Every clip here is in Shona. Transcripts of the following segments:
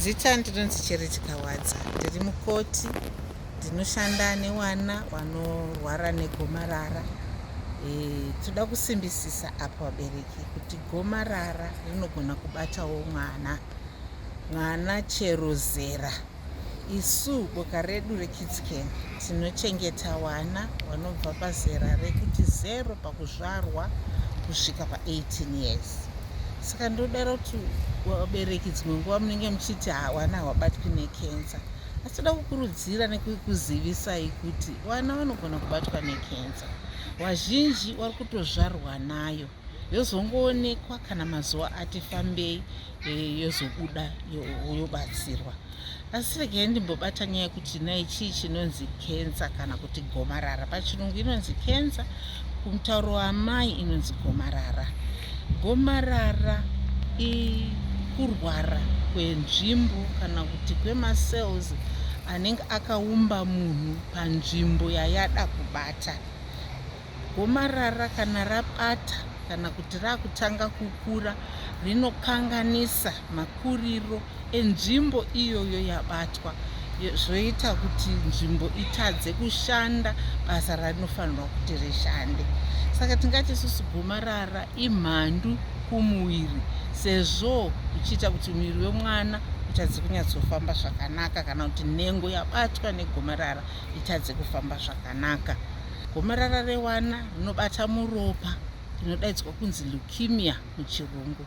Zita ndinonzi Charity Kawadza, ndiri mukoti, ndinoshanda newana wanorwara negomarara. Toda kusimbisisa apa vabereki kuti gomarara rinogona kubatawo mwana, mwana chero zera. Isu boka redu reKidsCan tinochengeta wana vanobva pazera rekuti 0 pakuzvarwa kusvika pa18 years. Saka ndodaro kuti vabereki dzimwe nguva munenge muchiti ha, wana hawabatwi nekensa, asi toda kukurudzira nekukuzivisai kuti vana vanogona kubatwa nekensa. Vazhinji vari kutozvarwa nayo, yozongoonekwa kana mazuva ati fambei, yozobuda yobatsirwa. Asi regai ndimbobata nyaya yekuti nai chii chinonzi kensa kana kuti gomarara. Pachirungu inonzi kensa, kumutauro waamai inonzi gomarara. Gomarara ikurwara kwenzvimbo kana kuti kwemacells anenge akaumba munhu panzvimbo yayada kubata. Gomarara kana rabata kana kuti rakutanga kukura rinokanganisa makuriro enzvimbo iyoyo yabatwa, zvoita kuti nzvimbo itadze kushanda basa rarinofanirwa kuti rishande. Saka tingati isusu gomarara imhandu kumuviri, sezvo ichiita kuti muviri wemwana utadze kunyatsofamba zvakanaka, kana kuti nhengo yabatwa negomarara itadze kufamba zvakanaka. Gomarara rewana rinobata muropa, rinodaidzwa kunzi leukemia muchirungu.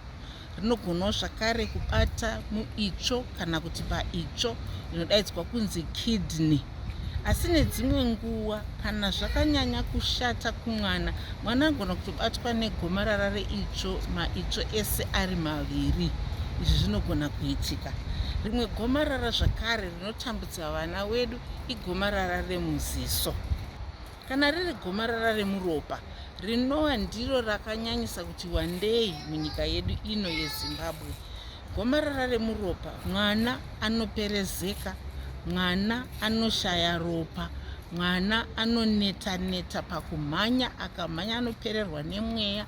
Rinogonawo zvakare kubata muitsvo kana kuti paitsvo, inodaidzwa kunzi kidney. Asi nedzimwe nguva kana zvakanyanya kushata kumwana, mwana anogona kutobatwa negomarara reitsvo maitsvo ese ari maviri. Izvi zvinogona kuitika. Rimwe gomarara zvakare rinotambudza vana wedu igomarara remuziso. Kana riri gomarara remuropa, rinova ndiro rakanyanyisa kuti wandei munyika yedu ino yeZimbabwe, gomarara remuropa, mwana anoperezeka, mwana anoshaya ropa, mwana anoneta neta pakumhanya, akamhanya anopererwa nemweya,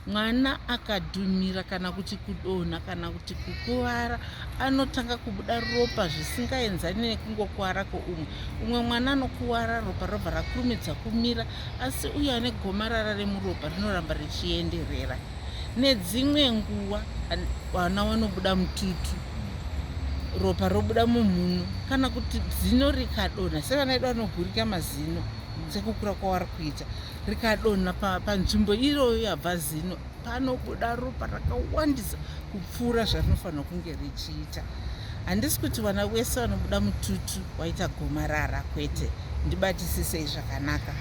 mwana akadhumira kana kuti kudonha kana kuti kukuvara anotanga kubuda ropa zvisingaenzani nekungokuvara kweumwe. Umwe mwana anokuvara ropa robva rakurumidza kumira, asi uyo ane gomarara remuropa rinoramba richienderera. Nedzimwe nguva vana vanobuda mututu, ropa robuda mumhuno, kana kuti zino rikadonha, sevana vedu vanogurika mazino sekukura kwavari kuita, rikadonha panzvimbo iyoyo yabva zino, panobuda ropa rakawandisa kupfuura zvarinofanirwa kunge richiita. Handisi kuti vana vese vanobuda mututu waita gomarara, kwete, ndibatisisei zvakanaka.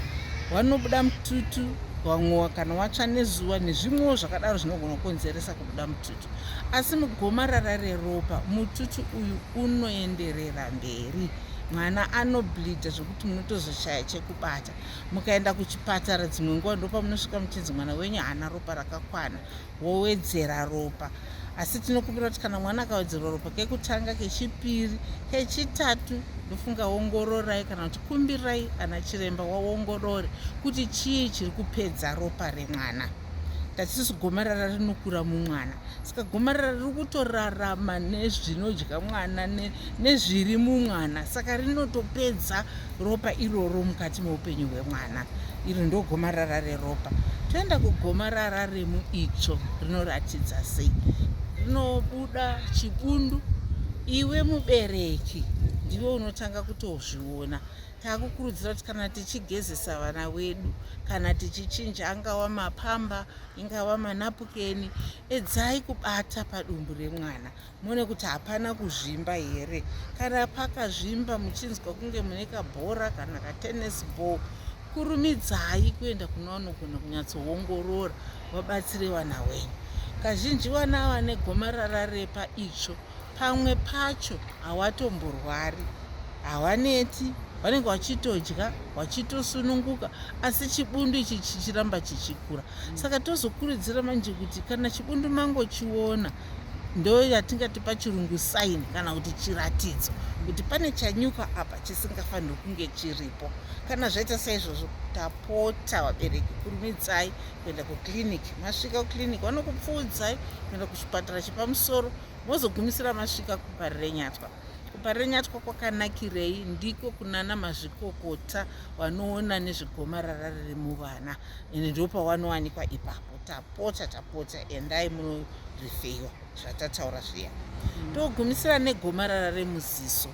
Vanobuda mututu vamwe kana watsva nezuva nezvimwewo zvakadaro zvinogona kukonzeresa kubuda mututu, asi mugomarara reropa mututu uyu unoenderera mberi. Mwana anobleedha zvekuti munotozoshaya chekubata. Mukaenda kuchipatara dzimwe nguva ndopamunosvika muchinzi mwana wenyu haana ropa rakakwana, wowedzera ropa. Asi tinokumbira kuti kana mwana akawedzerwa ropa kekutanga, kechipiri, kechitatu, ndofunga ongororai kana kuti kumbirai ana chiremba waongorore kuti chii chiri kupedza ropa remwana. Tatisisu gomarara rinokura mumwana, saka gomarara riri kutorarama nezvinodya mwana nezviri mumwana, saka rinotopedza ropa iroro mukati meupenyu hwemwana. Iri ndo gomarara reropa. Toenda kugomarara remuitsvo, rinoratidza sei? Rinobuda chibundu. Iwe mubereki ndiwe unotanga kutozviona. Takukurudzira kuti kana tichigezesa vana wedu, kana tichichinja angawa mapamba, ingava manapukeni, edzai kubata padumbu remwana muone kuti hapana kuzvimba here. Kana pakazvimba muchinzwa kunge mune kabhora kana katennis ball, kurumidzai kuenda kuna vanogona kunyatsoongorora vabatsire vana wenyu. Kazhinji vana vane gomarara repaitsvo pamwe pacho hawatomborwari, hawaneti, vanenge vachitodya vachitosununguka, asi chibundu ichi chichiramba chichikura. Saka tozokurudzira manje kuti kana chibundu mangochiona, ndo yatingati pachirungu sign kana kuti chiratidzo kuti pane chanyuka apa chisingafaniri kunge chiripo. Kana zvaita saizvozvo, tapota vabereki, kurumidzai kuenda kuclinic. Masvika kuclinic vanokupfuudzai kuenda kuchipatara chepamusoro. Mozogumisira masvika kuParirenyatwa. KuParirenyatwa kwakanakirei? Ndiko kunana mazvikokota vanoona nezvegomarara riri muvana, ende ndopawanowanikwa ipapo. Tapota tapota, endai munorifeiwa zvatataura zviya. Togumisira negomarara remuziso.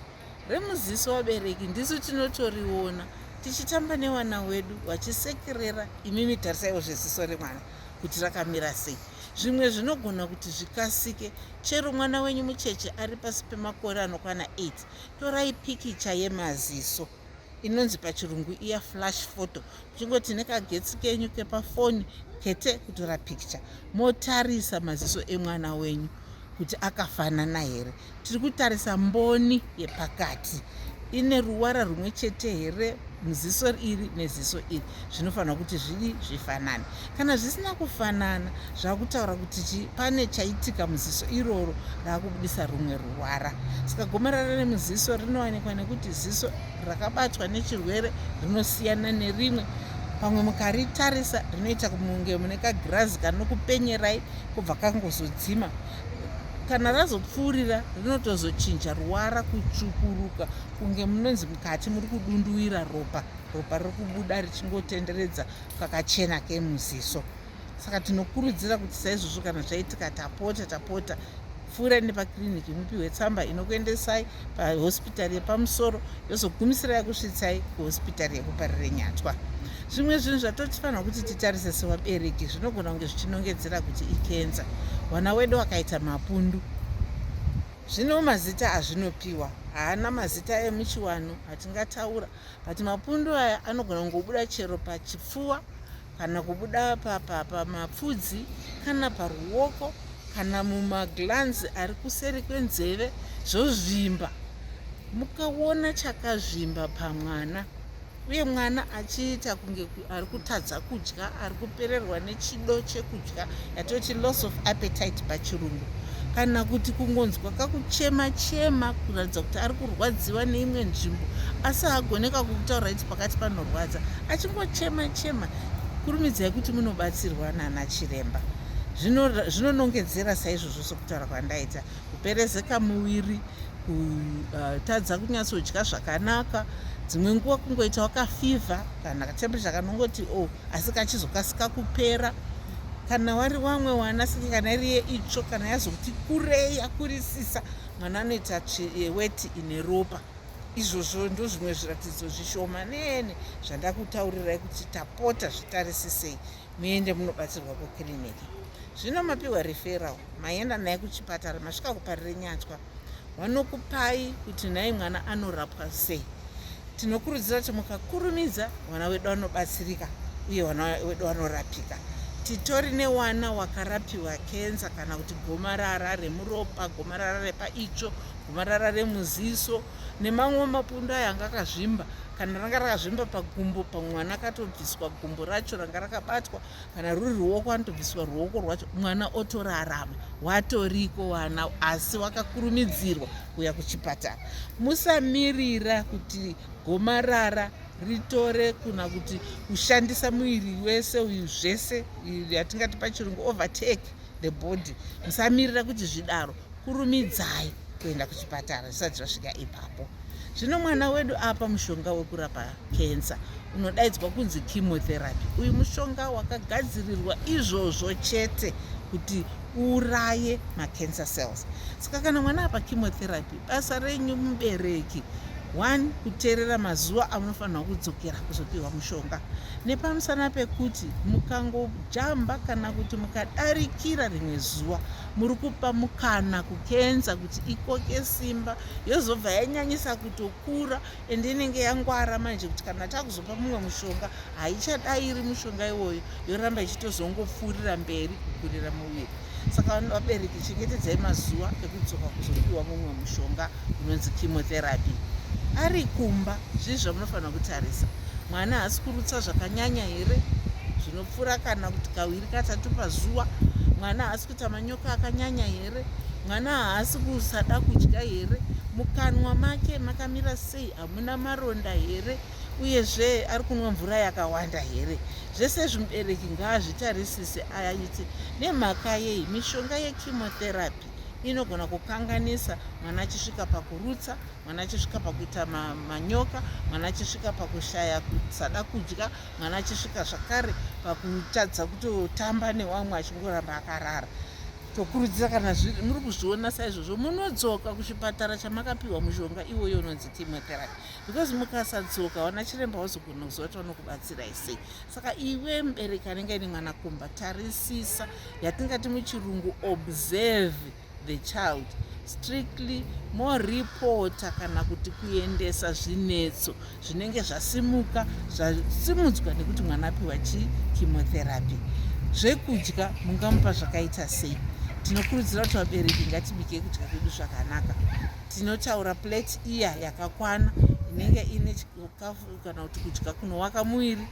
Remuziso, vabereki ndisu tinotoriona tichitamba nevana wedu vachisekerera. Imimi tarisaiwo zveziso remwana kuti rakamira sei. Zvimwe zvinogona kuti zvikasike. Chero mwana wenyu mucheche ari pasi pemakore anokwana 8, torai pikicha yemaziso inonzi pachirungu iya flash photo. Muchingoti nekagetsi kenyu kepafoni kete kutora pikicha, motarisa maziso emwana wenyu kuti akafanana here. Tiri kutarisa mboni yepakati, ine ruvara rumwe chete here muziso iri neziso iri? Zvinofanira kuti zvidi zvifanane. Kana zvisina kufanana, zvakutaura kuti pane chaitika muziso iroro raakubudisa rumwe ruvara. Saka gomarara remuziso rinowanikwa nekuti ziso rakabatwa nechirwere rinosiyana nerimwe. Pamwe mukaritarisa rinoita kunge mune kagirazi kanokupenyerai, kubva kangozodzima. Kana razopfuurira, rinotozochinja ruvara kutsvukuruka, kunge munonzi mukati muri kudunduwira ropa, ropa riri kubuda richingotenderedza kakachena kemuziso. Saka tinokurudzira kuti saizvozvo kana zvaitika, tapota tapota, pfuurai nepakiriniki mupiwe tsamba inokuendesai pahospitari yepamusoro, yozogumisira yakusvitsai kuhospitari yekuParirenyatwa. Zvimwe zvinhu zvatotifanira kuti titarise sevabereki zvinogona kunge zvichinongedzera kuti ikenza. Vana wedu akaita mapundu, zvino mazita azvinopiwa haana mazita emuchiwano atingataura, but mapundu aya anogona kungobuda chero pachipfuwa, kana kubuda pamapfudzi, kana paruoko, kana mumaglands ari kuseri kwenzeve, zvozvimba. Mukaona chakazvimba pamwana, uye mwana achiita kunge ari kutadza kudya, ari kupererwa nechido chekudya, yatoti loss of appetite pachirungu, kana kuti kungonzwa kakuchema chema kuratidza kuti ari kurwadziwa neimwe nzvimbo, asi haagoneka kukutaura kuti pakati panorwadza, achingochema chema, kurumidzai kuti munobatsirwa nana chiremba. Zvinonongedzera saizvozvo sokutaura kwandaita: kuperezeka muviri, kutadza kunyatsodya zvakanaka, dzimwe nguva kungoitawo kafever kana katemperature kanongoti o oh, asi kachizokasika kupera. Kana wari wamwe wana seke, kana iri yeitsvo, kana yazokuti kurei, yakurisisa, mwana anoita weti ine ropa. Izvozvo ndo zvimwe zviratidzo zvishomanene zvandakutaurirai kuti tapota zvitarisisei, muende munobatsirwa kukiriniki. Zvino mapiwa referral, maenda naye kuchipatara, masvika kuParirenyatwa, vanokupai kuti nhai mwana anorapwa sei. Tinokurudzira kuti mukakurumidza, vana wedu vanobatsirika uye vana wedu vanorapika. Titori newana wakarapiwa kenza kana kuti gomarara remuropa, gomarara repaitsvo, gomarara remuziso nemamwe mapundu aya anga akazvimba. Kana ranga rakazvimba pagumbo, pamwe mwana akatobviswa gumbo racho ranga rakabatwa, kana ruri ruoko, anotobviswa ruoko rwacho, mwana otorarama. Watoriko wana, asi wakakurumidzirwa kuuya kuchipatara. Musamirira kuti gomarara ritore kuna kuti kushandisa muviri wese uyu zvese, yatingati pachirungu overtake the body. Musamirira kuti zvidaro, kurumidzai kuenda kuchipatara zvisati zvasvika ipapo. Zvino mwana wedu apa mushonga wekurapa kensa unodaidzwa kunzi chemotherapy. Uyu mushonga wakagadzirirwa izvozvo chete, kuti uuraye macancer cells. Saka kana mwana apa chemotherapy, basa renyu mubereki, one, kuteerera mazuva amunofanirwa kudzokera kuzopiwa mushonga, nepamusana pekuti mukangojamba kana kuti mukadarikira rimwe zuva, muri kupa mukana kukenza kuti ikoke simba, yozobva yanyanyisa kutokura, ende inenge yangwara manje kuti kana takuzopa mumwe mushonga haichadairi mushonga iwoyo, yoramba ichitozongopfuurira mberi kukurira muviri. Saka vabereki, chengetedzai mazuva ekudzoka kuzopiwa mumwe mushonga unonzi chemotherapy. Ari kumba, zvii zvamunofanira kutarisa? Mwana haasi kurutsa zvakanyanya here, zvinopfuura kana kuti kaviri katatu pazuva? Mwana haasi kuita manyoka akanyanya here? Mwana haasi kusada kudya here? Mukanwa make makamira sei? Hamuna maronda here? Uyezve ari kunwa mvura yakawanda here? Zvese zvimubereki ngaazvitarisise aite. Nemhaka yei? Mishonga yechemotherapy. Inogona kukanganisa mwana achisvika pakurutsa, mwana achisvika pakuita manyoka, mwana achisvika pakushaya kusada kudya, mwana achisvika zvakare pakutadza kutotamba nevamwe, achingoramba akarara. Tokurudzira, kana muri kuzviona saizvozvo, munodzoka kuchipatara chamakapiwa mushonga iwoyo unonzi chemotherapy, because mukasadzoka, vana chiremba vazogona kuziva kuti vanokubatsirai sei. Saka iwe mubereki anenge aine mwana kumba, tarisisa yatingati muchirungu observe the child strictly, moripota kana kuti kuendesa zvinetso zvinenge zvasimuka, zvasimudzwa nekuti mwana apiwa chechemotherapy. Zvekudya mungamupa zvakaita sei? Tinokurudzira kuti vabereki ngatibikei kudya kwedu zvakanaka. Tinotaura plate iya yakakwana inenge ine chikafu kana kuti kudya kunovaka muviri,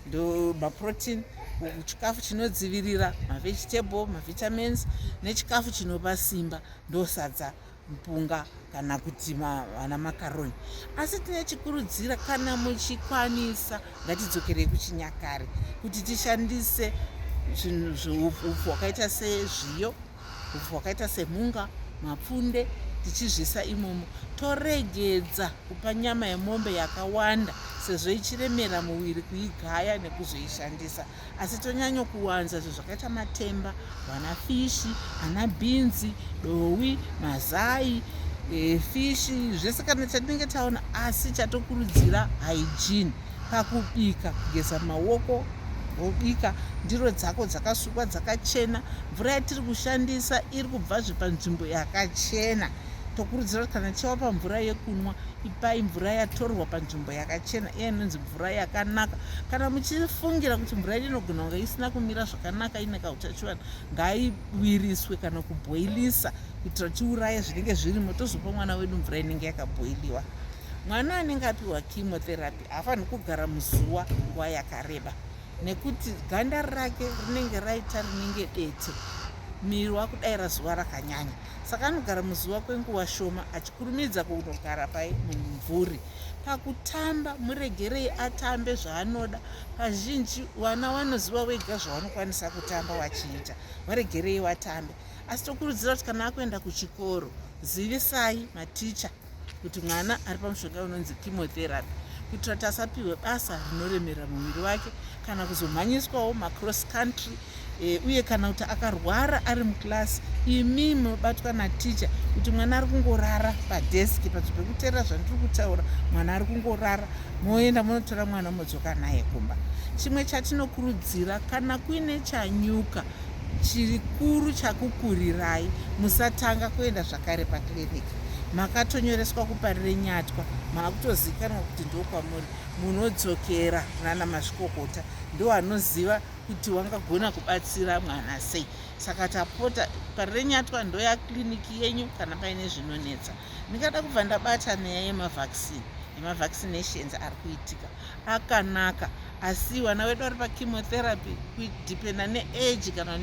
ndo maprotein, chikafu chinodzivirira, mavegetable, mavitamins, nechikafu chinopa simba, ndosadza, mupunga kana kuti vana makaroni. Asi tine chikurudzira, kana muchikwanisa, ngatidzokerei kuchinyakare kuti tishandise zvinhu, upfu hwakaita sezviyo, upfu hwakaita semhunga, mapfunde, tichizvisa imomo. Toregedza kupa nyama yemombe yakawanda sezvo ichiremera muviri kuigaya nekuzoishandisa, asi tonyanya kuwanza zvinhu zvakaita matemba, vana fishi, ana bhinzi, dowi, mazai, fishi, zvese kana chatinenge taona. Asi chatokurudzira hygiene pakubika, kugeza maoko wobika, ndiro dzako dzakasukwa dzakachena, mvura yatiri kushandisa iri kubvazve panzvimbo yakachena. Tokurudzira kuti kana tichivapa mvura yekunwa, ipai mvura yatorwa panzvimbo yakachena, iya inonzi mvura yakanaka. Kana muchifungira kuti mvura yedu inogona kunge isina kumira zvakanaka, ine kautachiwana, ngaiwiriswe kana kubhoilisa kuitira tiuraye zvinenge zvirimo, tozopa mwana wedu mvura inenge yakabhoiliwa. Mwana anenge apiwa chemotherapy haafaniri kugara muzuva nguva yakareba nekuti ganda rake rinenge raita rinenge dete, muviri wakudayira zuva rakanyanya. Saka anogara muzuva kwenguva shoma achikurumidza kunogara pai mumumvuri. Pakutamba, muregerei atambe zvaanoda. Kazhinji vana vanoziva wega zvavanokwanisa kutamba wachiita, varegerei vatambe. Asi tokurudzira kuti kana akuenda kuchikoro, zivisai maticha kuti mwana ari pamushonga unonzi chemotherapy, kuitira kuti asapiwe basa rinoremera muviri wake kana kuzomhanyiswawo macross country, uye kana kuti akarwara ari muklasi, imi munobatwa naticha kuti mwana ari kungorara padeski, panzvimbo pekuteerera zvandiri kutaura, mwana ari kungorara, moenda munotora mwana modzoka naye kumba. Chimwe chatinokurudzira, kana kuine chanyuka chikuru chakukurirai, musatanga kuenda zvakare pakliniki. Makatonyoreswa kuParirenyatwa, maakutozivikanwa kuti ndokwamuri, munodzokera kunana mazvikokota, ndo anoziva kuti wangagona kubatsira mwana sei. Saka tapota, Parirenyatwa ndoyakliniki yenyu kana paine zvinonetsa. Ndingada kubva ndabata nyaya yemavaccine, yemavaccinations ari kuitika akanaka, asi vana vedu vari pachemotherapy, kudhipenda neage kana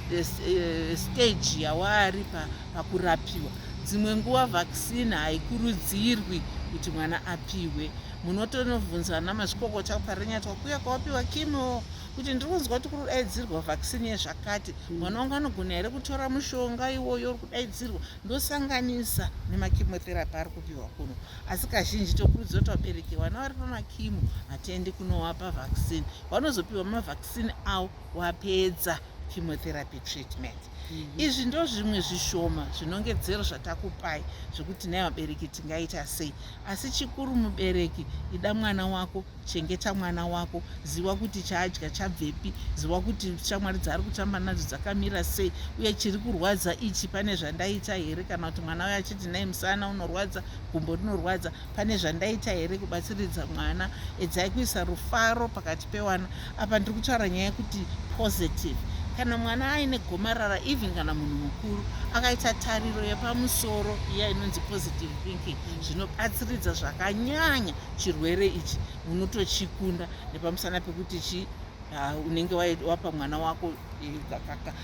nestage yawaari pakurapiwa, dzimwe nguva vaccine haikurudzirwi kuti mwana apiwe. Munotonobvunza vana mazvikokota kuParirenyatwa kuya kwawapiwa chemo kuti ndiri kunzwa kuti kuri kudaidzirwa vaccine yezvakati, mwana wangu anogona here kutora mushonga iwoyo uri kudaidzirwa ndosanganisa nemachemotherapy ari kupiwa kuno? Asi kazhinji tokurudzira kuti vabereki, vana vari pamachemo hatiendi kunovapa vaccine, vanozopiwa mavaccine avo wapedza chemotherapy treatment. Izvi ndo zvimwe zvishoma zvinongedzero zvatakupai zvekuti nai vabereki tingaita sei. Asi chikuru, mubereki, ida mwana wako, chengeta mwana wako, ziva kuti chaadya chabvepi, ziva kuti shamwari dzaari kutamba nadzo dzakamira sei, uye chiri kurwadza ichi pane zvandaita here? Kana kuti mwana uyo achiti nai musana unorwadza, gumbo rinorwadza, pane zvandaita here kubatsiridza mwana? Edzai kuisa rufaro pakati pewana. Apa ndiri kutaura nyaya yekuti positive. Kana mwana aine gomarara, even kana munhu mukuru akaita tariro yepamusoro, iya inonzi positive thinking, zvinobatsiridza zvakanyanya. Chirwere ichi unotochikunda nepamusana pekuti chi unenge wapa mwana wako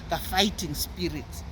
kafighting spirit.